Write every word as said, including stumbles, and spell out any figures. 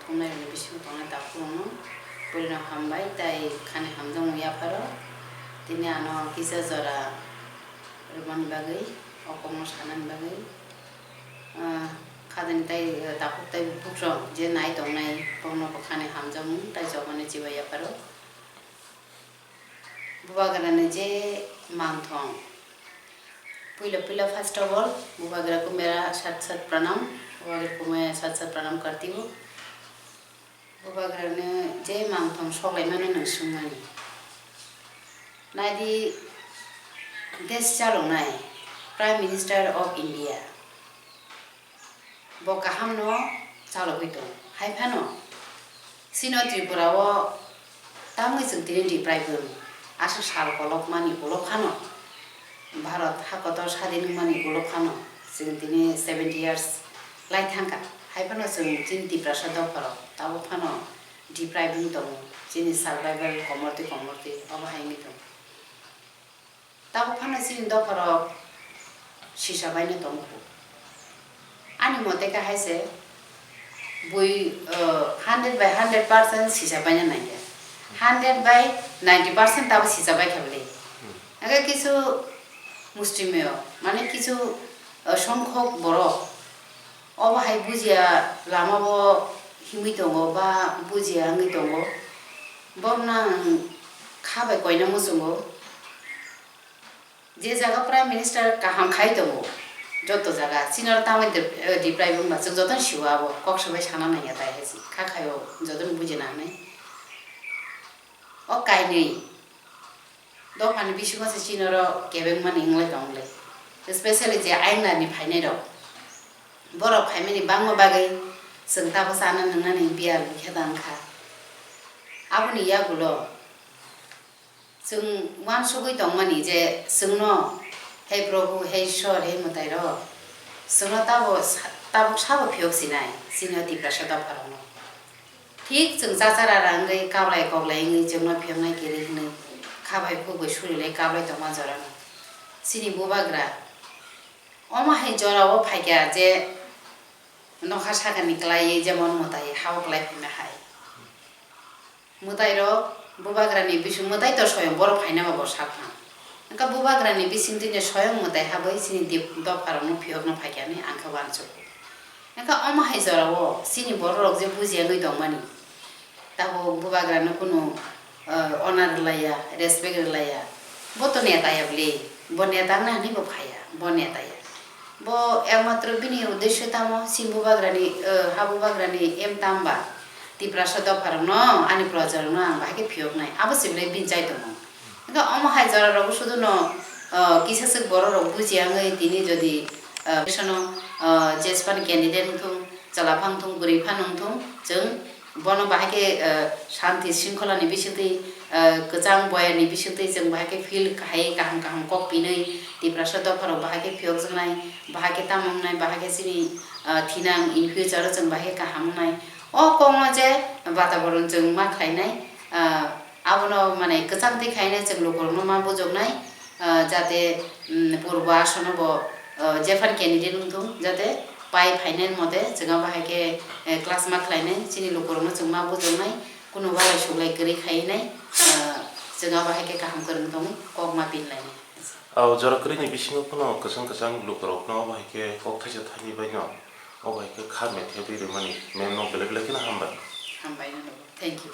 Khumnairokni bisingo tongnai takhurokno puilano hambai tei khani hamjakmung yapharo. Tini ano kisa jora rwmani bagwi, o kokno sanani bagwi, ah, khajani tei, ah, takhuk tei buphukrok je nai tongnai, bohrokno bo khani hamjakmung tei chobani chibai yapharo. Bubagrani je mangthong. Puila puila first of all, Bubagra ko mera sat sat pranam, Bubagra ko main sat sat pranam karti ho. Bubagrani je mangthong soklaimano nwng swngmani. Naidi, desh chaloknai Prime Minister of India. Bo kahamno chalogwi tongo. Hai phano chini o Tripura o tamni chwng tini deprive wng, aswk sal kolokmani ulo phano, Bharat hakotor sadin wngmani ulo phano chwng tini seventy years lai thangkha. Hai phano chwng chini Tiprasa dopharok tabuk phano deprive wng tongo, chini survival komortwi komortwi obo hai wngwi tongo. Tabuk phano chini dopharok sisa baino tongo. Ani mote khe hai se bui, uh, hundred by hundred percent sisa baina nangya. Hundred by ninety percent tabo sisa bai kha bwle. Hwnkhe kisu mustimeo, mane kisu, uh, songkhok borok obo hai bujiya lama bo himwi tongo ba bujiya wngwi tongo. Bohrokno ang kha bai koina muchungo. Je jaga Prime Minister kaham khai tongo, joto jaga, chini oro tamoni de-, eh, deprive wngma, chwng jotono sio abo, kok sabai sana nangya tai hai se, kha khaio, jotono bujina hinwi. O kainwi dophani bisingo se chini oro kebengmani wnglai tong le, especially je ayang nani phainai rok, borok phaimani bangma bagwi chwng tabo chana nwngnani biyal wngkhe tang kha. Aboni yagulo, Chwng uansugwi tongmani je chwngno, "He Probhu, he Ishwar, he mwtairok, chwngno tabo sa-, tabuk sabo phiyok sinai, chini o Tiprasa dopharokno." Thik chwng chachara wngwi, kablai koklai wngwi chwngno phiyoknai kwrwi hwnwi kha bai khuk bai surilai kablai tongma jorano. Chini bubagra omo hai jorao phaikha je nokha sakani kwlaiwi, jemon mwtai hao kwlai phaima hai. Mwtairok, bubagrani bising mwtai to soyong borok phainama bo sak phan. Wngkha bubagrani bisingtwino soyong mwtai habwi chini dip-, dopharokno phiyokna phaikha hinwi ang khe uansugo. Wngkha omo hai jorao chini bororok je bujiya wngwi tongmani, tabuk bubagrano kunu, eh, honor rwlaiya, respect rwlaiya, bo to neta ya bwle, bo neta wngna hinwi bo phaiya, bo neta ya. Bo ekmatro bini uddesyo tamo, chini bubagrani, eh, ha bubagrani aim tamo ba, Tiprasa dopharokno, ani projarokno ang bahai khe phiyoknai, abo se belai bini chai tongo. Wngkha omo hai jorarok suduno, eh, kisa swk bororok bujiya wngwi tini jodi, eh, sono, eh, jesphani candidate wngthung, chwla phano wngthung, bwrwi phano wngthung, chwng bono bahai khe, eh, shanti shringkholani bisingtwi, eh, kwchang boyarni bisingtwi chwng bahai khe field khai kaham kaham kok pinwi Tiprasa dopharok bahai khe phiyokjaknai, bahai khe tamo wngnai, bahai khe chini, eh, thinang in future o chwng bahai khe kaham wngnai. O kokno je bataboron chwng ma khlainai, eh, abono mane kwchang twi khainai chwng lukurokno ma bujoknai, ah, jate, mm, purbo asono bo, ah, jephar candidate wngthung, jate pai phainai mote chwng abo hai khe, eh, class ma khlainai, chini lukurokno chwng ma bujoknai, kunu walai suklai kwrwi khainai, ah, chwng abo hai khe kaham kwrwng tongwi kok ma pinlainai. O jora kwrwini bisingo phano kwchang kwchang lukurokno abo hai khe kok thaisa thaini baino abo hai khe kha methebwi rwmani mem no belai belai kheno hambai. Hambai no, thank you.